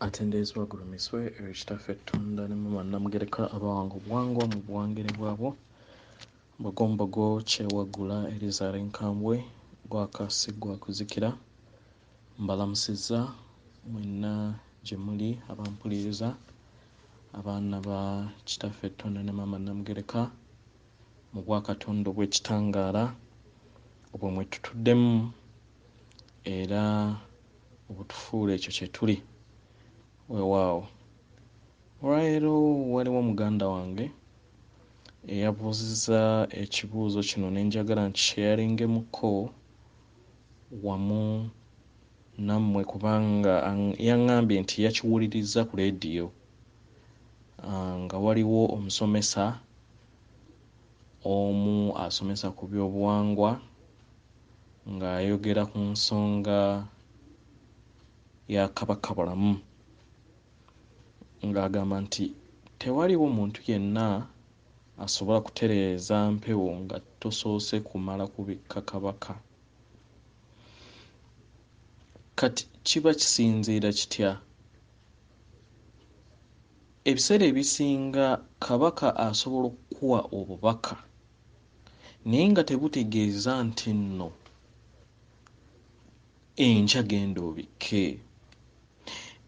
Atenderezebwa agulumiswe eri Kitaffe Ttunda ne Maama Nnamugereka abawanga obuwangwa mu buwangire bwabwo. Mbogombogo kyewaggula erizaala enkambwe gwaka si gwa kuzikira. Mbalamusizza mwenna gye muli abampuliriza, abaana ba Kitaffe Ttunda ne Maama Nnamugereka mu bwakatonda obw'ekitangaala obwo mwe tutuddemu era obutufuula ekyo kye tuli. Weewaawo. Olwaleero waliwo muganda wange eyabuuzizza ekibuuzo kino ne njagala nkisheyaringemuko wamu nammwe kubanga yaŋŋambye nti yakiwulirizza ku leediyo nga waliwo omusomesa omu asomesa ku byobuwangwa ng'ayogera ku nsonga ya Kabaka Bulamu, ng'agamba nti tewaliwo muntu yenna asobola kutereeza mpewo nga tosoose kumala kubikka Kabaka. Kati kiba kisinziira kitya? Ebiseera ebisinga Kabaka asobola okukuwa obubaka naye nga tebutegeeza nti nno enkya genda obikke.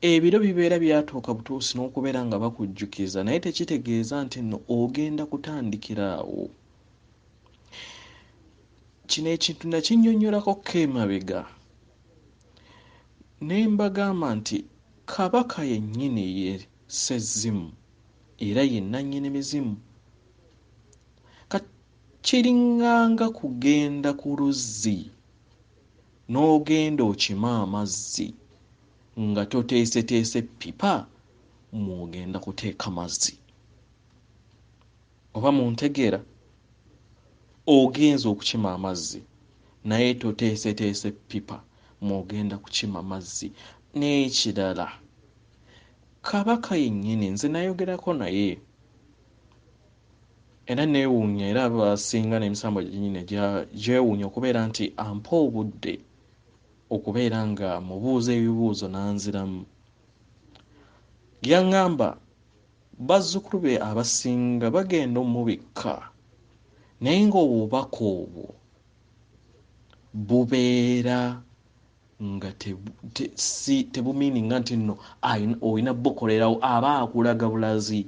Ebiro bibeera byatuuka butuusi n'okubeera nga bakujjukiza naye tekitegeeza nti nno ogenda kutandikira awo. Kino ekintu nakinnyonnyolako ko emabega ne mbagamba nti Kabaka yennyini ye Ssezimu era ye nnannyini mizimu. Kati kiringanga kugenda ku luzzi n'ogenda okime amazzi nga toteeseteese ppipa mw'ogenda kuteeka mazzi. Oba muntegeera? Ogenze okukima amazzi naye toteeseteese ppipa mw'ogenda kukima mazzi. N'ekirala, Kabaka yennyini nze nayogerako naye era neewuunya era abasinga n'emisambo gyennyini gyewuunya okubeera nti ampa obudde okubeera nga mubuuza ebibuuzo n'anziramu. Yaŋŋamba bazzukulu be abasinga bagenda omubikka naye ng'obubaka obwo bubeera nga tebumiininga nti nno olina bukolerawo, aba akulaga bulazi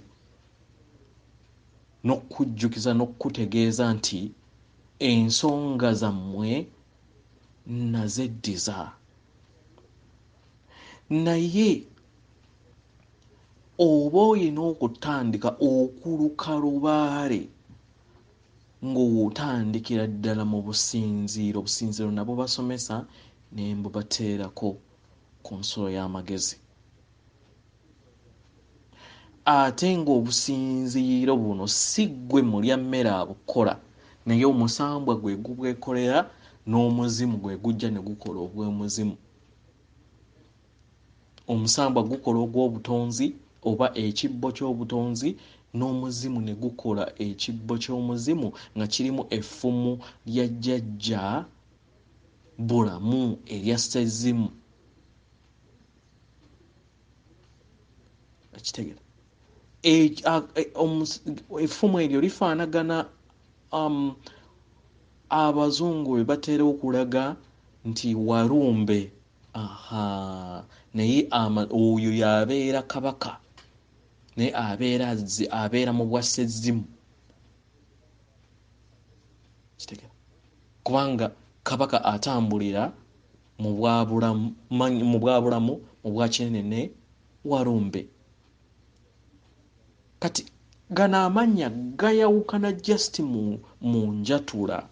n'okujjukiza n'okutegeeza nti ensonga zammwe nazeddiza. Naye oba olina okutandika okuluka lubaale ng'otandikira ddala mu businziiro. Obusinziiro nabwo basomesa ne mbubateerako ku nsulo y'amagezi. Ate ng'obusinziiro buno si ggwe mulya mmere abukola, naye omusambwa gwe gubwekolera n'omuzimu gwe gujja ne gukola ogw'omuzimu. Omusambwa gukola ogw'obutonzi oba ekibbo ky'obutonzi n'omuzimu ne gukola ekibbo ky'omuzimu nga kirimu effumu lya jjajja Bulamu erya Ssezimu. Okitegeera? Effumu eryo lifaanagana abazungu bwe batera okulaga nti walumbe. Aha, naye oyo y'abeera Kabaka, naye abeera mu bwa Ssezimu. Kitegeera? Kubanga Kabaka atambulira mu bwabulamu, mu bwa kinene ne walumbe. Kati gano amannya gayawukana just mu njatula.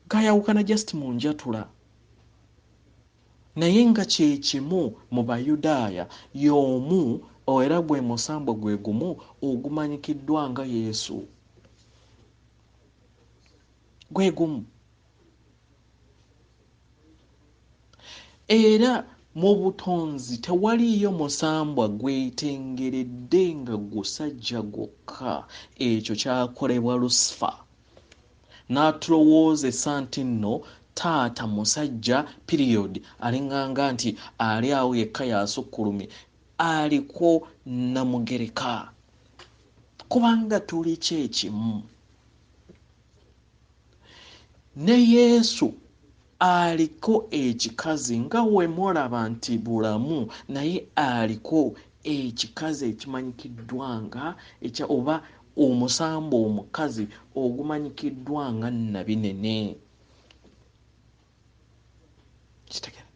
Gayawukana just mu njatula. Naye nga kye kimu mu Bayudaaya y'omu era gwe musambwa gwe gumu ogumanyikiddwa nga Yesu. Gwe gumu. Era mu butonzi tewaliiyo musambwa gwetengeredde nga gusajja gwokka. Ekyo kyakolebwa Lusifa. N'atulowoozesa nti nno taata musajja period, alinganga nti ali awo yekka yasukkulumye, aliko Namugereka, kubanga tuli kyekimu. Ne Yesu aliko ekikazi nga we mulaba nti bulamu, naye aliko ekikazi ekimanyikiddwa nga ekya oba omusambo omukazi ogumanyikiddwa nga Nabinene. Kitegera.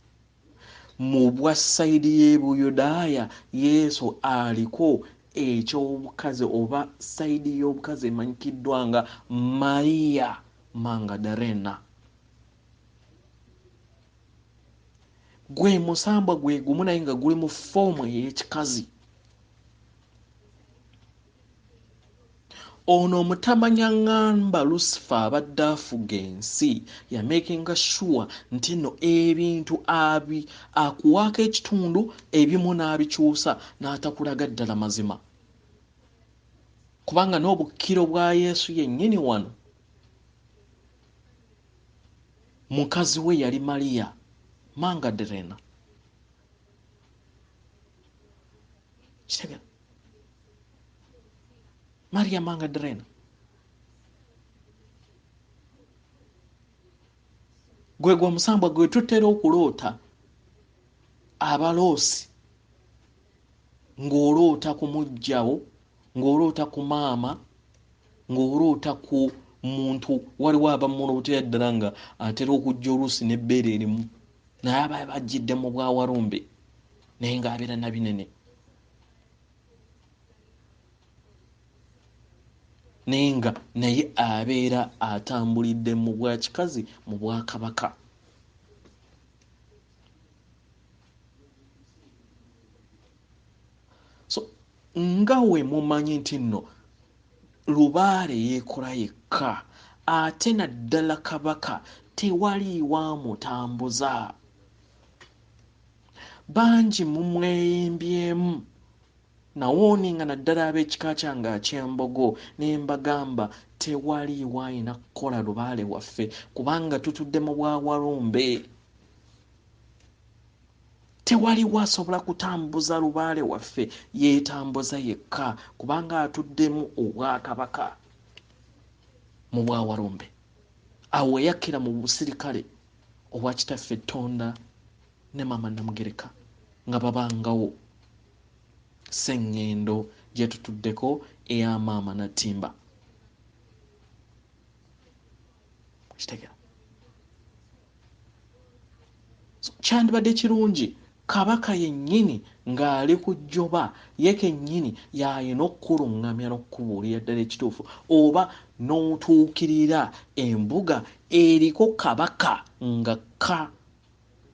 Mu bwa sayidi y'Ebuyudaaya Yesu aliko ekyobukazi oba sayidi y'obukazi emanyikiddwa nga Maria Magdalena. Gwe musambwa gwe gumu naye nga guli mu foomu ey'ekikazi. Ono omutamanya ŋŋamba Lucifer abadde afuga ensi yamakinga sure nti nno ebintu akuwaako ekitundu ebimu n'abikyusa n'atakulaga ddala mazima, kubanga n'obukkiro bwa Yesu yennyini wano mukazi we yali Maria Magdalena. Kitegera, Maria Magdalena gwe gwa musambwa gwe tutera okuloota abaloosi, ng'oloota ku muggyawo, ng'oloota ku maama, ng'oloota ku muntu. Waliwo abamulootera ddala nga atera okujja oluusi n'ebbeere erimu, naye aba bajjidde mu bwawalumbe naye ng'abeera Nabinene, naye nga naye abeera atambulidde mu bwakikazi mu bwakabaka. So nga we mumanyi nti nno lubaale yeekola yekka, ate naddala kabaka tewaliiwo amutambuza. Bangi mumweyimbyemu nawooninga naddala ab'ekika kyange aky'embogo, ne mbagamba tewaliiwo alina kukola lubaale waffe kubanga tutudde mu bwawalumbe. Tewaliwo asobola kutambuza lubaale waffe, yeetambuza yekka kubanga atuddemu obwakabaka mu bwawalumbe. Awo weyakkira mu busirikale obwa kitaffe Tonda ne maama Namugereka nga babangawo sseŋŋendo gye tutuddeko eya maama Natimba. Kitegera. Kyandibadde kirungi kabaka yennyini ng'ali ku jjoba ye kennyini y'alina okukuluŋŋamya n'okukubuulira ddala ekituufu, oba n'otuukirira embuga eriko kabaka nga ka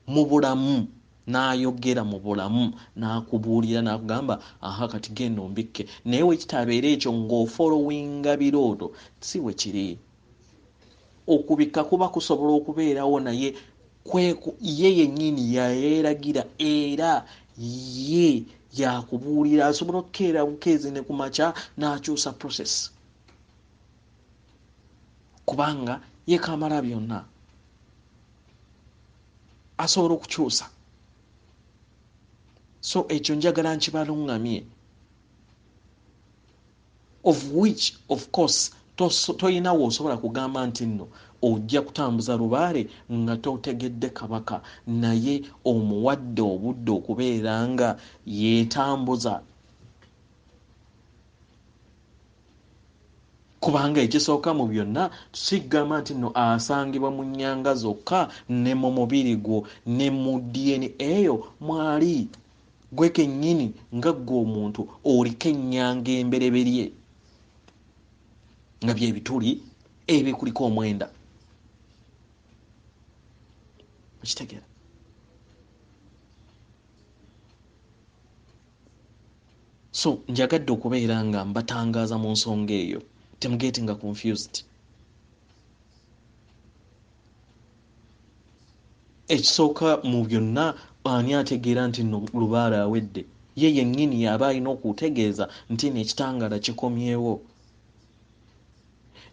mu bulamu n'ayogera mu bulamu n'akubuulira n'akugamba aha kati genda ombikke. Naye wekitabeera ekyo ng'ofolowinga birooto, si bwe kiri. Okubikka kuba kusobola okubeerawo, naye ye yennyini yayeeragira era ye yakubuulira. Asobola okukeera bukeezi ne ku makya n'akyusa process, kubanga ye kamala byonna asobola okukyusa. So ekyo njagala nkibaluŋŋamye, of which of course toyina w'osobola kugamba nti nno ojja kutambuza lubaale nga totegedde kabaka, naye omuwadde obudde okubeera nga yeetambuza, kubanga ekisooka mu byonna sigamba nti nno asangibwa mu nnyanga zokka, ne mu mubiri gwo ne mu DNA eyo mwali gwe kennyini nga ggwe omuntu oliko ennyanga embereberye nga byebituli ebikuliko omwenda. Okitegeera? So njagadde okubeera nga mbatangaaza mu nsonga eyo, temugetinga confused. Ekisooka mu byonna ani ategeera nti nno lubaale awedde? Ye yennyini y'aba alina okutegeeza nti nno ekitangaala kikomyewo.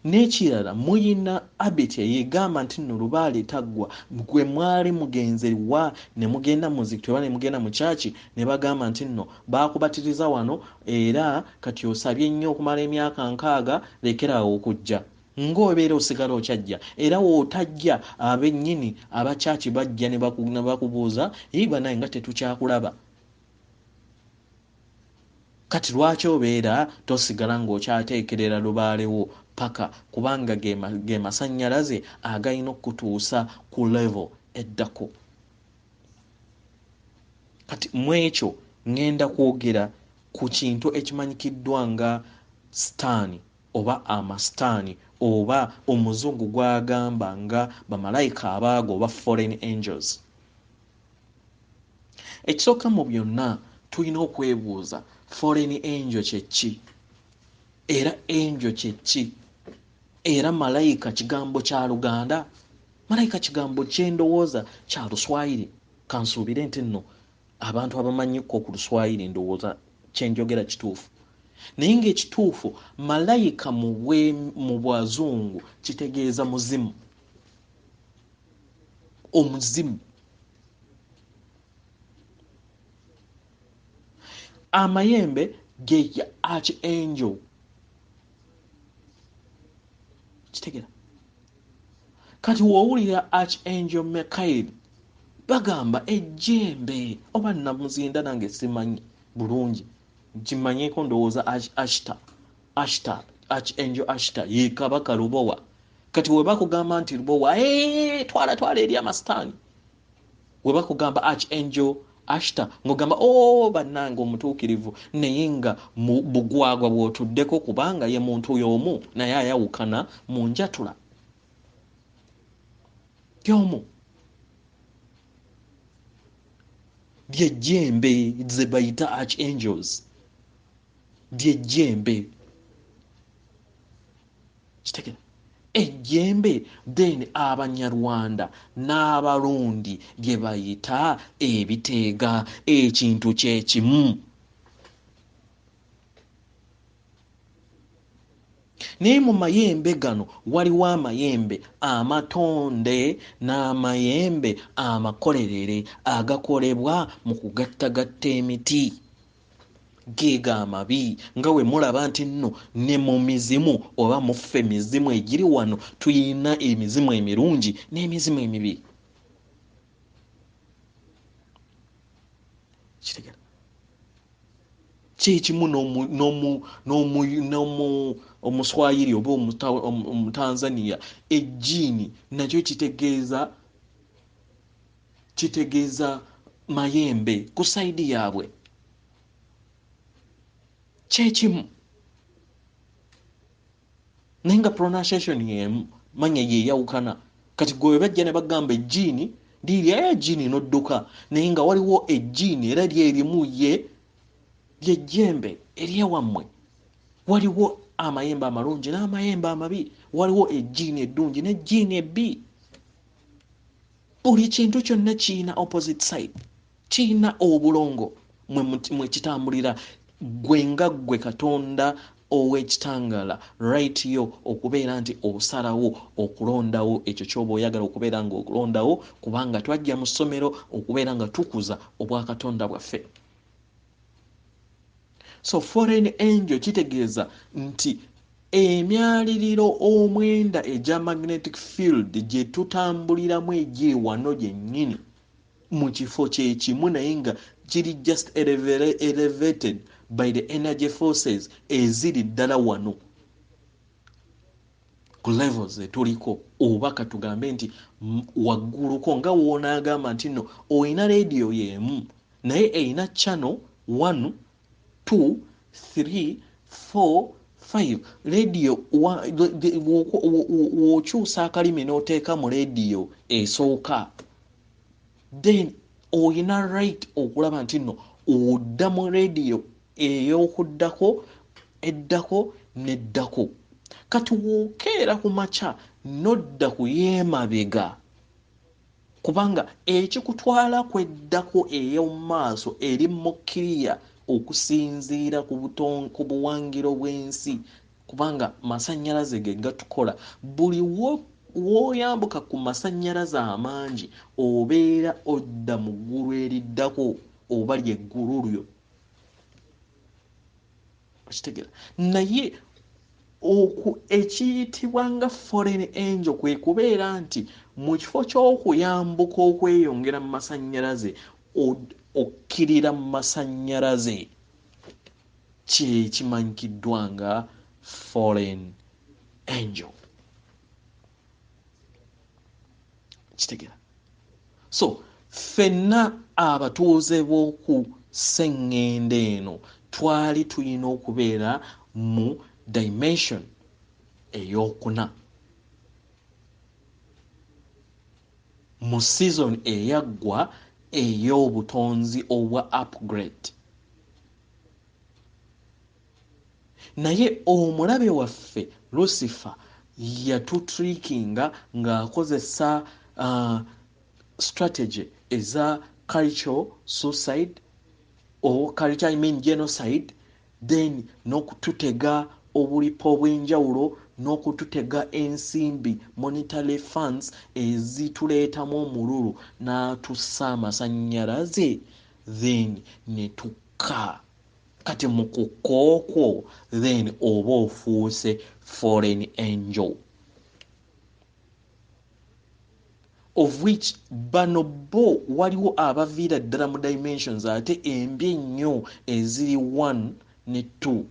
N'ekirala muyina abiti eyegamba nti nno lubaale taggwa. Gwe mwali mugenze wa ne mugenda muzikiti oba ne mugenda mu kyaki ne bagamba nti nno baakubatiriza wano era kati osabye nnyo okumala emyaka 60 lekeraawo okujja. Ng'obeera osigala okyajja era w'otajja abennyini abakyaki bajja ne bakubuuza banaye nga tetukyakulaba. Kati lwaki obeera tosigala ng'okyateekerera lubaalewo paka kubanga ge masannyalaze agalina okutuusa ku level eddako. Kati mu ekyo ŋŋenda kwogera ku kintu ekimanyikiddwa nga sitaani oba amasitaani oba omuzungu gw'agamba nga bamalayika abaago oba foreign angels. Ekisooka mu byonna tulina okwebuuza foreign angel kye ki? Era angel kye ki? Era malayika kigambo kya Luganda? Malayika kigambo kyendowooza kya Luswayiri. Kansuubire nti nno abantu abamanyiko ku Luswayiri ndowooza kyenjogera kituufu. Naye ng'ekituufu malayika mu bwazungu kitegeeza muzimu. Omuzimu. Amayembe ge archangel. Kitegera. Kati w'owulira Archangel Michael bagamba ejjembe oba namuzinda nange simanyi bulungi kimanyeko ndowooza Ashta Archangel Ashta ye kabaka Lubowa. Kati we bakugamba nti Lubowa twala eri amasitaani, we bakugamba Archangel Ashta ng'ogamba bannange omutuukirivu, naye nga bugwagwa bw'otuddeko kubanga ye muntu y'omu naye ayawukana mu njatula y'omu. Ly'ejjembe ze bayita archangels, ly'ejjembe. Kitegera. Ejjembe then Abanyarwanda n'Abarundi lye bayita ebiteega, ekintu kye kimu. Naye mu mayembe gano waliwo amayembe amatonde n'amayembe amakolerere agakolebwa mu kugattagatta emiti. Geega amabi nga we mulaba nti nno ne mu mizimu oba mu ffe mizimu egiri wano tuyina emizimu emirungi n'emizimu emibi. Kitegera. Kyekimu n'Omuswayiri oba Omutanzania, ejjiini nakyo kitegeeza mayembe ku sayidi yaabwe. Kyekimu. Naye nga pronunciation y'emu manya yeyawukana. Kati gwe bajja ne bagamba ejjiini liri ejjiini n'odduka, naye nga waliwo ejjiini era lyerimu ye ly'ejjembe eryewammwe. Waliwo amayembe amalungi n'amayembe amabi, waliwo ejjiini eddungi n'ejjiini ebbi. Buli kintu kyonna kiyina opposite side, kiyina obulongo mwe kitambulira. Gwe nga ggwe Katonda ow'ekitangala, right yo okubeera nti osalawo okulondawo ekyo ky'oba oyagala okubeera nga okulondawo, kubanga twajja mu ssomero okubeera nga tukuza obwakatonda bwaffe. So foreign angel kitegeeza nti emyaliriro 9 egya magnetic field gye tutambuliramu egiri wano gyennyini mu kifo kye kimu, naye nga kiri just elevated by the energy forces eziri ddala wano ku levels etuliko, oba katugambe nti wagguluko nga woonaagamba nti nno oyina radio y'emu naye erina channel 1 2 3 4 5. Radio w'okyusa akalimi n'oteeka mu radio esooka, then oyina right okulaba nti nno odda mu radio ey'okuddako, eddako n'eddako. Kati w'okeera ku makya n'odda ku y'emabega, kubanga ekikutwala kweddako ey'omu maaso eri mu kiriya okusinziira ku buwangiro bw'ensi Kubanga masannyalaze ge gatukola. Buli w'oyambuka ku masannyalaze amangi obeera odda mu ggulu eriddako oba lyeggulu lyo. Okitegeera? Naye ekiyitibwa nga fallen angel kwe kubeera nti mu kifo ky'okuyambuka okweyongera mu masannyalaze okkirira mu masannyalaze, kye kimanyikiddwa nga fallen angel. Kitegeera? So ffenna abatuuze b'oku sseŋŋendo eno twali tulina okubeera mu dimension ey'okuna mu season eyaggwa ey'obutonzi obwa upgrade. Naye omulabe waffe Lucifer yatutrikinga ng'akozesa strategy eza cultural suicide or culture, I mean genocide, then n'okututega obulipo obw'enjawulo n'okututega ensimbi, monetary funds ezituleetamu omululu, n'atussa amasannyalaze, then ne tukka. Kati mu kukka okwo then oba ofuuse fallen angel, of which bano bo waliwo abaviira ddala mu dimensions ate embi ennyo eziri 1 ne 2.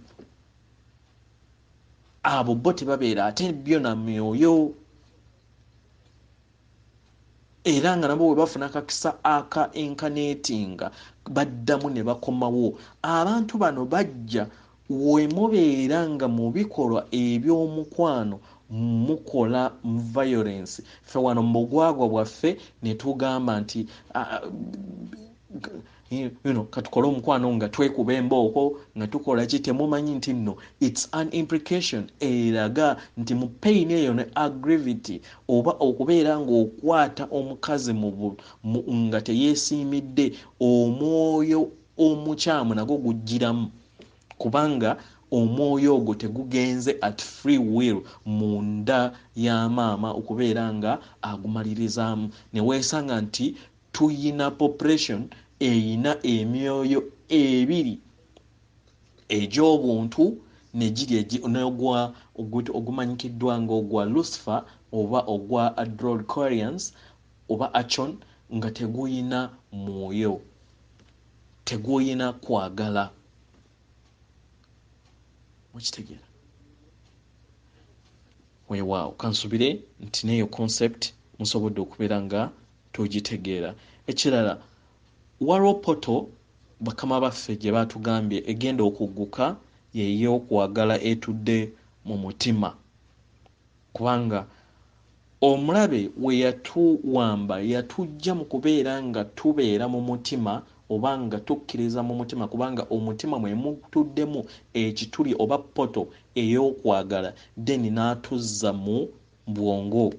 Abo bo tebabeera ate byo na myoyo, era nga nabo bwe bafuna akakisa aka incarnatinga baddamu ne bakomawo. Abantu bano bajja we mubeera nga mu bikolwa eby'omukwano mukola violence. Ffe wano mu bugwagwa bwaffe ne tugamba nti katukole omukwano nga twekuba embooko nga tukola ki, temumanyi nti nno it's an implication eraga nti mu pain eyo ne aggravity oba okubeera ng'okwata omukazi nga teyeesiimidde, omwoyo omukyamu nagwo gujjiramu, kubanga omwoyo ogwo tegugenze at free will munda ya maama okubeera nga agumalirizaamu. Ne weesanga nti tuyina population eyina emyoyo ebiri egy'obuntu negiri n'ogwa ogumanyikiddwa ng'ogwa Lucifer oba ogwa Adrocarians oba Achon, nga teguyina mwoyo, teguyina kwagala. Mukitegeera? Weewaawo, kansubire nti n'eyo concept musobodde okubeera nga tugitegeera. Ekirala, waliwo portal bakama baffe gye batugambye egenda okugguka, y'ey'okwagala etudde mu mutima, kubanga omulabe we yatuwamba yatujja mu kubeera nga tubeera mu mutima oba nga tukkiriza mu mutima, kubanga omutima mwe mutuddemu ekituli oba portal ey'okwagala, then n'atuzza mu bwongo.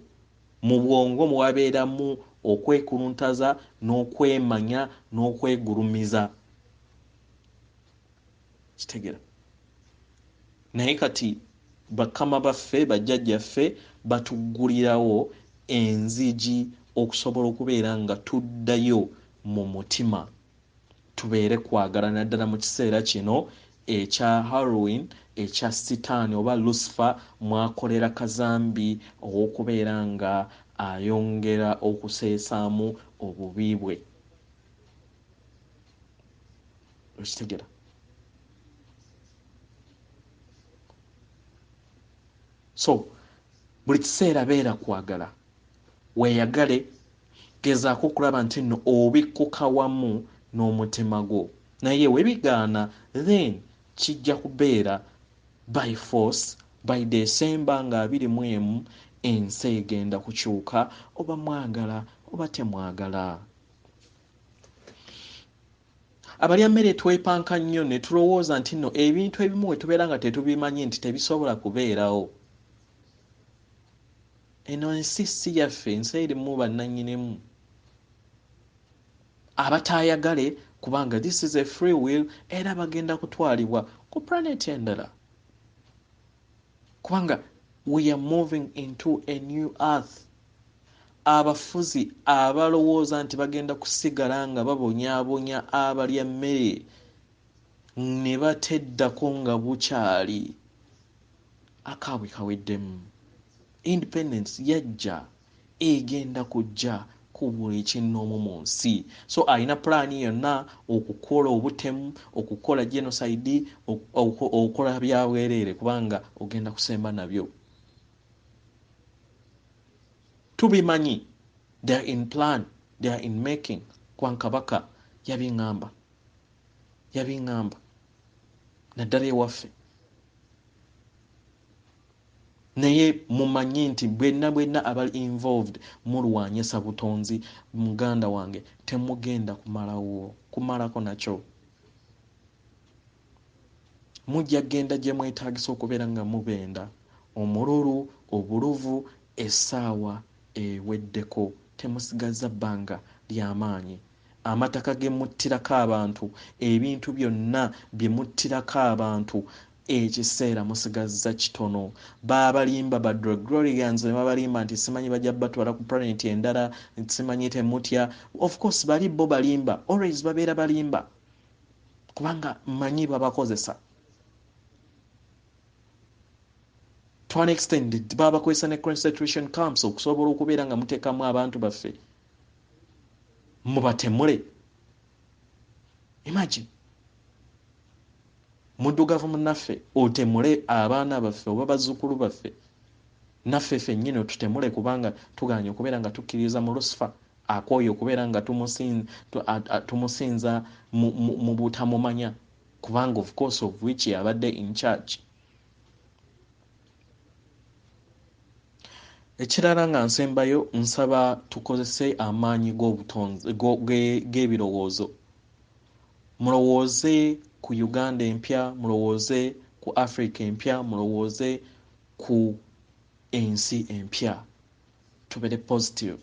Mu bwongo mwabeeramu okwekuluntaza n'okwemanya n'okwegulumiza. Kitegeera? Naye kati bakama baffe bajjajjaffe batuggulirawo enzigi okusobola okubeera nga tuddayo mu mutima, tubeere kwagala, naddala mu kiseera kino ekya Halloween ekya Sitaani oba Lucifer mwakolera kazambi ow'okubeera nga ayongera okuseesaamu obubi bwe. Okitegeera? So buli kiseera beera kwagala, weeyagale, gezaako okulaba nti nno obikkuka wamu n'omutima gwo. Naye webigaana then kijja kubeera by force by December nga 21 ensi egenda kukyuka, oba mwagala oba temwagala. Abalya mmere twepanka nnyo ne tulowooza nti nno ebintu ebimu we tubeera nga tetubimanyi nti tebisobola kubeerawo. Eno ensi si yaffe, ensi erimu bannannyinimu abataayagale, kubanga this is a free will, era bagenda kutwalibwa ku planet endala. Kubanga we are moving into a new earth. Abafuzi abalowooza nti bagenda kusigala nga babonyaabonya abalya mmere ne bateddako nga bukyali, akaabwe kaweddemu. Independence yajja, egenda kujja ku buli kinnoomu mu nsi. So alina pulaani yonna okukola obutemu, okukola genocide, okukola byabwereere, kubanga ogenda kusemba nabyo. Tubimanyi, they are in plan, they are in making. Kubanga Kabaka yabiŋŋamba, yabiŋŋamba naddala ewaffe. Naye mumanye nti bwenna bwenna abali involved mulwanyisa butonzi. Muganda wange, temugenda kumalawo kumalako nakyo. Mujja kgenda gye mwetaagisa okubeera nga mubenda omululu, obuluvu. Essaawa eweddeko, temusigazza bbanga ly'amaanyi. Amataka ge muttirako abantu, ebintu byonna bye muttirako abantu, ekiseera musigazza kitono. Baabalimba ba Gregorians ne babalimba nti simanyi bajja batwala ku planet endala, simanyi temutya. Of course bali bo balimba, always babeera balimba, kubanga mmanyi babakozesa to an extent. Babakozesa ne concentration camps okusobola okubeera nga muteekamu abantu baffe mubatemule. Imagine muddugavu munnaffe otemule abaana baffe oba bazzukulu baffe, naffe ffennyini otutemule, kubanga tuganye okubeera nga tukkiririza mu Lucifer akooye okubeera nga tumusinza mu butamumanya, kubanga of course of which yabadde in charge. Ekirala nga nsembayo, nsaba tukozese amaanyi g'obutonzi g'ebirowoozo. Mulowooze ku Uganda empya, mulowooze ku Africa empya, mulowooze ku ensi empya. Tubeere positive,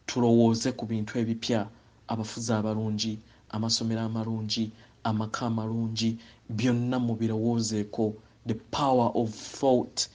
tulowooze ku bintu ebipya, abafuzi abalungi, amasomero amalungi, amaka amalungi, byonna mubirowoozeeko. The power of thought.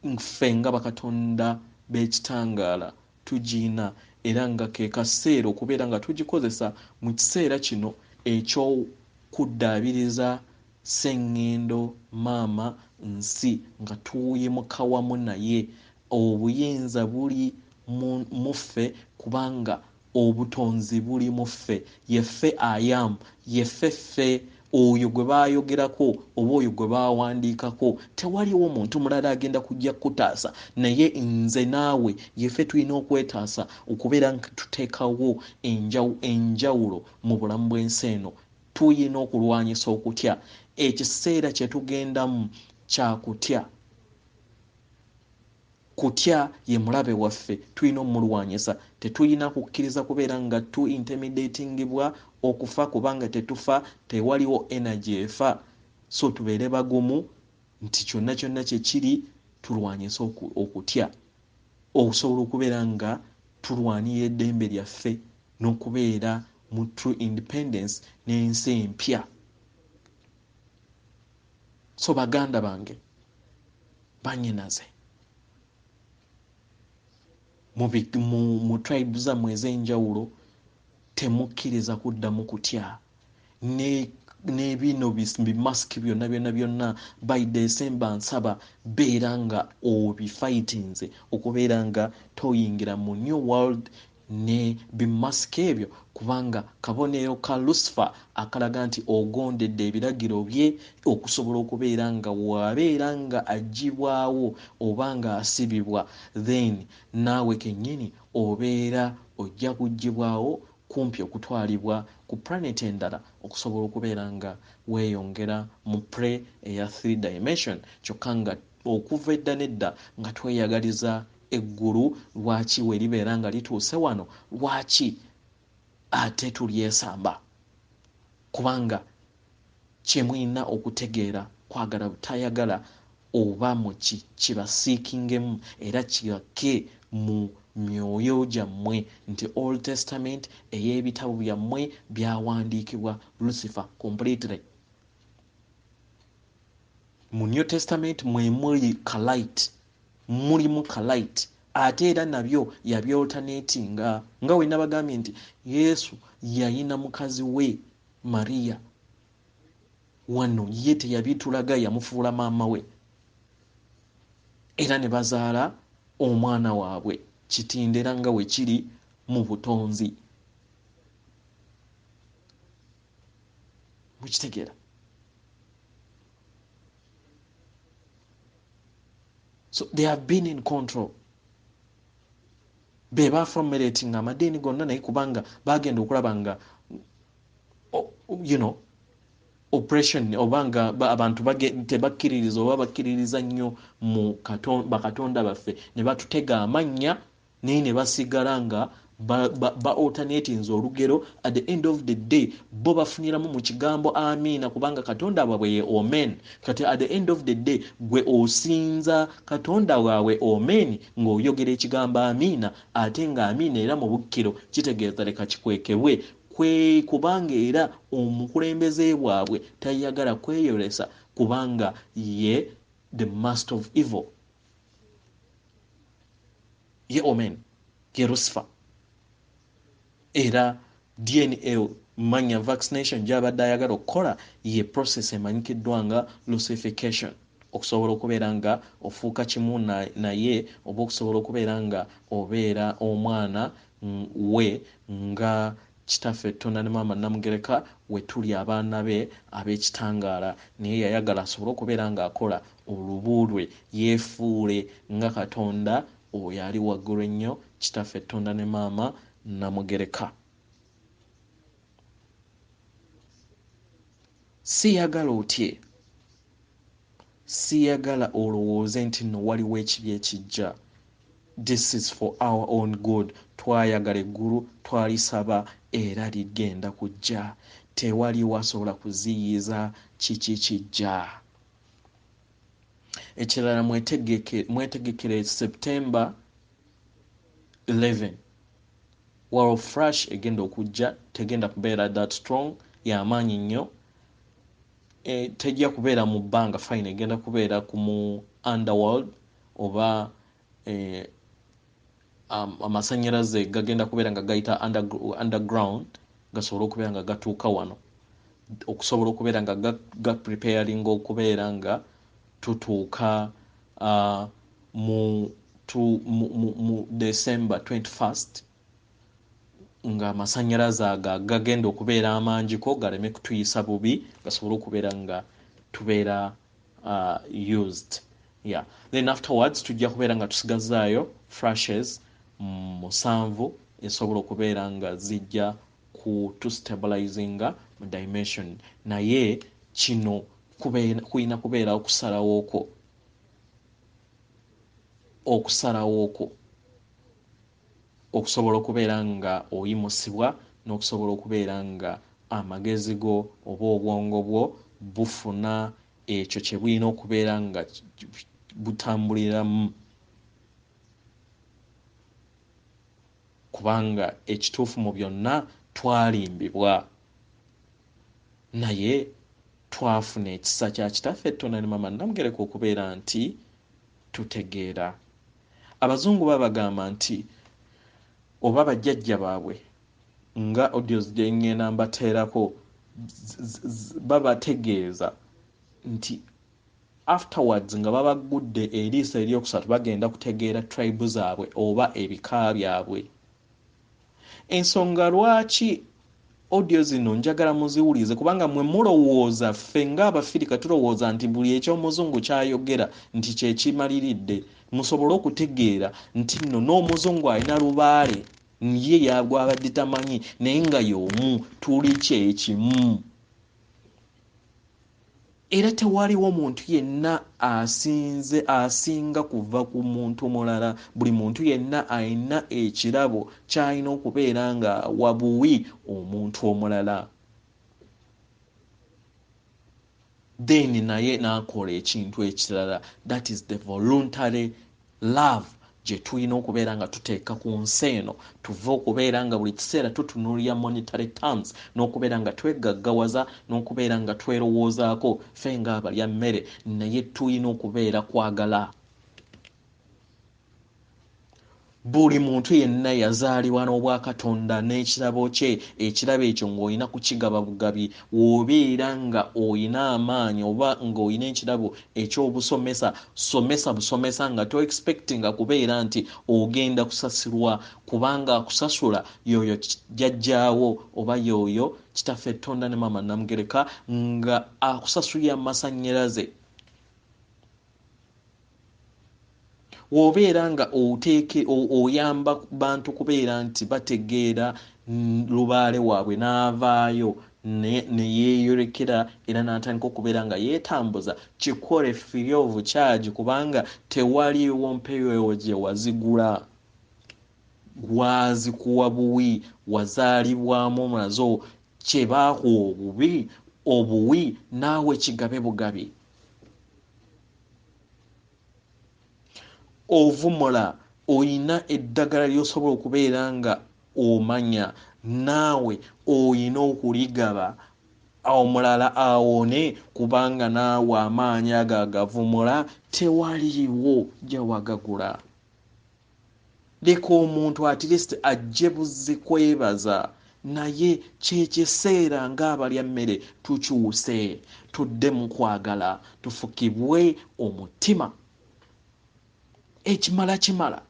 Ffe nga bakatonda b'ekitangaala tugiina, era nga ke kaseera okubeera nga tugikozesa mu kiseera kino eky'okuddaabiriza Sseŋŋendo maama nsi, nga tuyimuka wamu naye. Obuyinza buli mu ffe, kubanga obutonzi buli mu ffe. Yeffe I am, yeffe ffe oyo gwe baayogerako oba oyo gwe baawandiikako. Tewaliwo muntu mulala agenda kujja kutaasa, naye nze naawe yeffe tulina okwetaasa okubeera nga tuteekawo enjawulo mu bulamu bw'ensi eno. Tuyina okulwanyisa okutya. Ekiseera kye tugendamu kya kutya. Kutya ye mulabe waffe, tulina omulwanyisa. Tetulina kukkiriza kubeera nga tu intimidatingibwa okufa, kubanga tetufa, tewaliwo energy efa. So tubeere bagumu nti kyonna kyonna kye kiri, tulwanyise okutya, okusobola okubeera nga tulwanira eddembe lyaffe n'okubeera mu true independence n'ensi empya. So baganda bange, bannyinaze, mu tribe zammwe ez'enjawulo, temukkiriza kuddamu kutya. N'ebino bimasiki byonna byonna byonna, by December nsaba beera nga obifightinze okubeera nga toyingira mu new world ne bimasiki ebyo, kubanga kabonero ka Lucifer akalaga nti ogondedde ebiragiro bye, okusobola okubeera nga wabeera nga aggyibwawo oba nga asibibwa, then naawe kennyini obeera ojja kuggyibwawo kumpi okutwalibwa ku planet endala, okusobola okubeera nga weeyongera mu play eya 3 dimension. Kyokka nga okuva edda n'edda nga tweyagaliza eggulu, lwaki we libeera nga lituuse wano, lwaki ate tulyesamba? Kubanga kye mulina okutegeera, kwagala butayagala oba muki, kibasiikingemu era kibake mu myoyo gyammwe nti Old Testament ey'ebitabo byammwe byawandiikibwa Lucifer completely. Mu New Testament mwe muli kalight, mulimu kalight, ate era nabyo yabyalternatinga. Nga we nabagambye nti Yesu yayina mukazi we Maria, wano ye teyabitulaga, yamufuula maama we, era ne bazaala omwana waabwe kitindera nga we kiri mu butonzi. Mukitegeera? So they have been in control. Be baformulating amadiini gonna, naye kubanga bagenda okulaba nga oppression, oba nga abantu tebakkiririza oba bakkiririza nnyo mu bakatonda baffe, ne batutega amannya, naye ne basigala nga ba alternatinze olugero. At the end of the day bo bafuniramu mu kigambo amiina, kubanga katonda waabwe ye omen. Kati at the end of the day gwe osinza katonda waabwe omen ng'oyogera ekigambo amiina, ate nga amiina era mu bukkiro kitegeeza leka kikwekebwe, kubanga era omukulembeze bwabwe tayagala kweyolesa, kubanga ye the master of evil, ye omen, ye Lucifer. Era DNA manya vaccination gy'abadde ayagala okukola ye process emanyikiddwa nga lucification, okusobola okubeera nga ofuuka kimu naye, oba okusobola okubeera nga obeera omwana we nga kitaffe Tonda ne maama Namugereka we tuli abaana be ab'ekitangaala. Naye yayagala asobole okubeera ng'akola olubu lwe, yeefuule nga Katonda oyo ali waggulu ennyo, kitaffe Tonda ne maama Namugereka. Siyagala otye, siyagala olowooze nti nno waliwo ekibi ekijja. This is for our own good. Twayagala eggulu, twalisaba, era ligenda kujja. Tewaliwo asobola kuziyiza kiki kijja. Ekirala, mwetegekere September 11 wall flash egenda okujja. Tegenda kubeera that strong, yamaanyi nnyo, tejja kubeera mu bbanga, fine, egenda kubeera ku mu underworld, oba amasannyalaze gagenda kubeera nga gayita underground, gasobole okubeera nga gatuuka wano, okusobola okubeera nga ga preparing okubeera nga tutuuka mu December 21st, nga amasannyalaze ago gagenda okubeera amangiko galeme kutuyisa bubi, gasobole okubeera nga tubeera used. Yeah. Then afterwards tujja kubeera nga tusigazaayo flashes 7 esobola okubeera nga zijja ku tustabilizinga mu dimension. Naye kino kulina kubeera okusalawo okwo, okusalawo okwo okusobola okubeera nga oyimusibwa, n'okusobola okubeera nga amagezi go oba obwongo bwo bufuna ekyo kye bulina okubeera nga butambuliramu, kubanga ekituufu mu byonna twalimbibwa, naye twafuna ekisa kya kitaffe Tonda ne maama Namugereka okubeera nti tutegeera. Abazungu babagamba nti oba bajjajja baabwe, nga audios gye ngenda mbateerako, babategeeza nti afterwards nga babagudde eriiso eryokusatu bagenda kutegeera tribe zaabwe oba ebika byabwe. Ensonga lwaki audio zino njagala muziwulize, kubanga mwe mulowooza, ffe ng'Abafirika tulowooza nti buli eky'omuzungu kyayogera nti kyekimaliridde. Musobole okutegeera nti nno n'omuzungu alina lubaale ye yagwabadde tamanyi, naye nga y'omu, tuli kyekimu. Era tewaliwo muntu yenna asinga kuva ku muntu mulala. Buli muntu yenna alina ekirabo ky'alina okubeera nga wabuwi omuntu omulala, then naye n'akola ekintu ekirala. That is the voluntary love gye tulina okubeera nga tuteeka ku nsi eno, tuve okubeera nga buli kiseera tutunuulira monetary terms, n'okubeera nga twegaggawaza, n'okubeera nga twerowoozaako ffe ng'abalya mmere, naye tulina okubeera kwagala. Buli muntu yenna yazaalibwa n'obwakatonda n'ekirabo kye, ekirabo ekyo ng'olina kukigaba bugabi. W'obeera nga oyina amaanyi oba ng'olina ekirabo eky'obusomesa, somesa busomesa nga to-expectinga kubeera nti ogenda kusasulwa, kubanga akusasula y'oyo jjajjaawo oba y'oyo kitaffe Tonda ne maama Namugereka nga akusasulira mu masannyalaze. W'obeera nga oyamba bantu kubeera nti bategeera lubaale waabwe n'avaayo ne yeeyolekera era n'atandika okubeera nga yeetambuza, kikole free of charge, kubanga tewaliiwo mpewo gye wazigula, wazikuwa buwi, wazaalibwamu nazo, kye baakuwa obuwi naawe kigabe bugabi. Ovumula, oyina eddagala ly'osobola okubeera nga omanya, naawe oyina okuligaba omulala awone, kubanga naawe amaanyi ago agavumula tewaliiwo gye wagagula. Leka omuntu at least ajje buzzi kwebaza, naye kyekiseera ng'abalya mmere tukyuse, tudde mu kwagala, tufukibwe omutima. Ekimala kimala.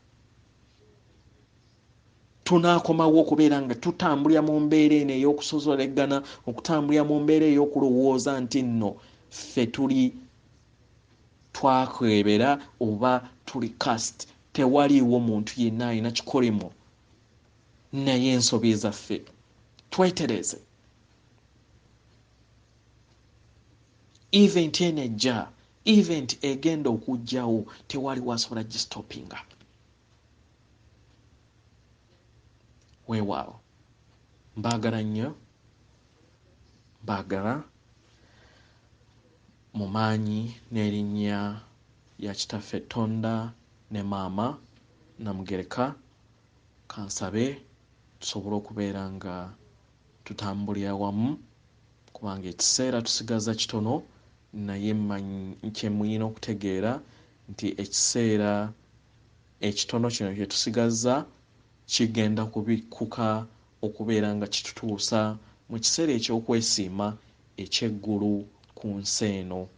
Tunaakomawo okubeera nga tutambulira mu mbeera eno ey'okusosolegana, okutambulira mu mbeera ey'okulowooza nti nno ffe tuli twakwebera oba tuli cast. Tewaliiwo muntu yenna alina kikolimo, naye ensobi zaffe twetereze. Event eno ejja, event egenda okujjawo, tewali wasobola gistopinga. Weewaawo, mbaagala nnyo, mbaagala mu maanyi n'erinnya lya Kitaffe Tonda ne Maama Namugereka. Kansabe tusobole okubeera nga tutambulira wamu, kubanga ekiseera tusigaza kitono, naye kye muyina okutegeera nti ekiseera ekitono kino kye tusigazza kigenda kubikkuka okubeera nga kitutuusa mu kiseera eky'okwesiima eky'eggulu ku nsi eno,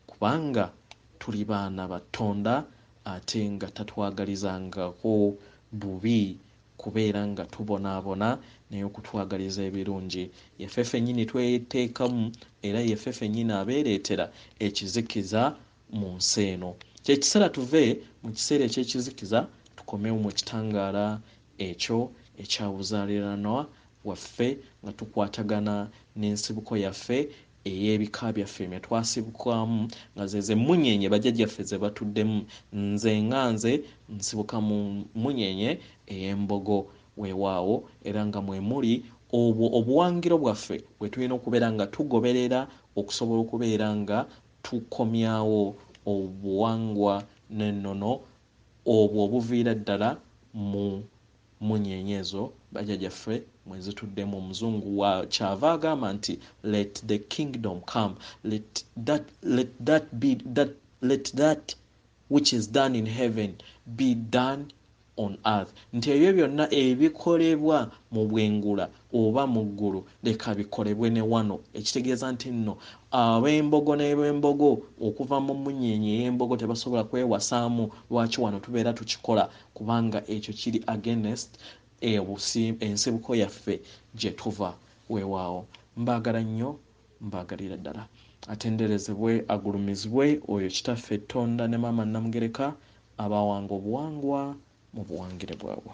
kubanga tuli baana ba Tonda ate nga tatwagalizangako bubi kubeera nga tubonaabona, naye okutwagaliza ebirungi. Yeffe ffennyini tweteekamu, era yeffe ffennyini abeereetera ekizikiza mu nsi eno. Kye kiseera tuve mu kiseera eky'ekizikiza tukomewo mu kitangaala ekyo ekyabuzaaliranwa waffe, nga tukwatagana n'ensibuko yaffe ey'ebika byaffe bye twasibukamu, nga ze ze mmunyenye bajjajjaffe ze batuddemu. Nze nga nze nsibuka mu mmunyenye ey'embogo, weewaawo, era nga mwe muli obwo obuwangiro bwaffe bwe tulina okubeera nga tugoberera okusobola okubeera nga tukomyawo obuwangwa n'ennono obwo obuviira ddala mu mmunyenye ezo bajjajjaffe mwe zituddemu. Omuzungu wa kyava agamba nti let the kingdom come, let that, let that be, that, let that which is done in heaven be done on earth, nti ebyo byonna ebikolebwa mu bwengula oba mu ggulu leka bikolebwe ne wano. Ekitegeeza nti nno ab'embogo n'eb'embogo okuva mu mmunyenye ey'embogo tebasobola kwewasaamu. Lwaki wano tubeera tukikola? Kubanga ekyo kiri against ensibuko yaffe gye tuva. Weewaawo, mbaagala nnyo, mbaagalira ddala. Atenderezebwe, agulumizibwe oyo Kitaffe Tonda ne Maama Namugereka abawanga obuwangwa mu buwangire bwabwe.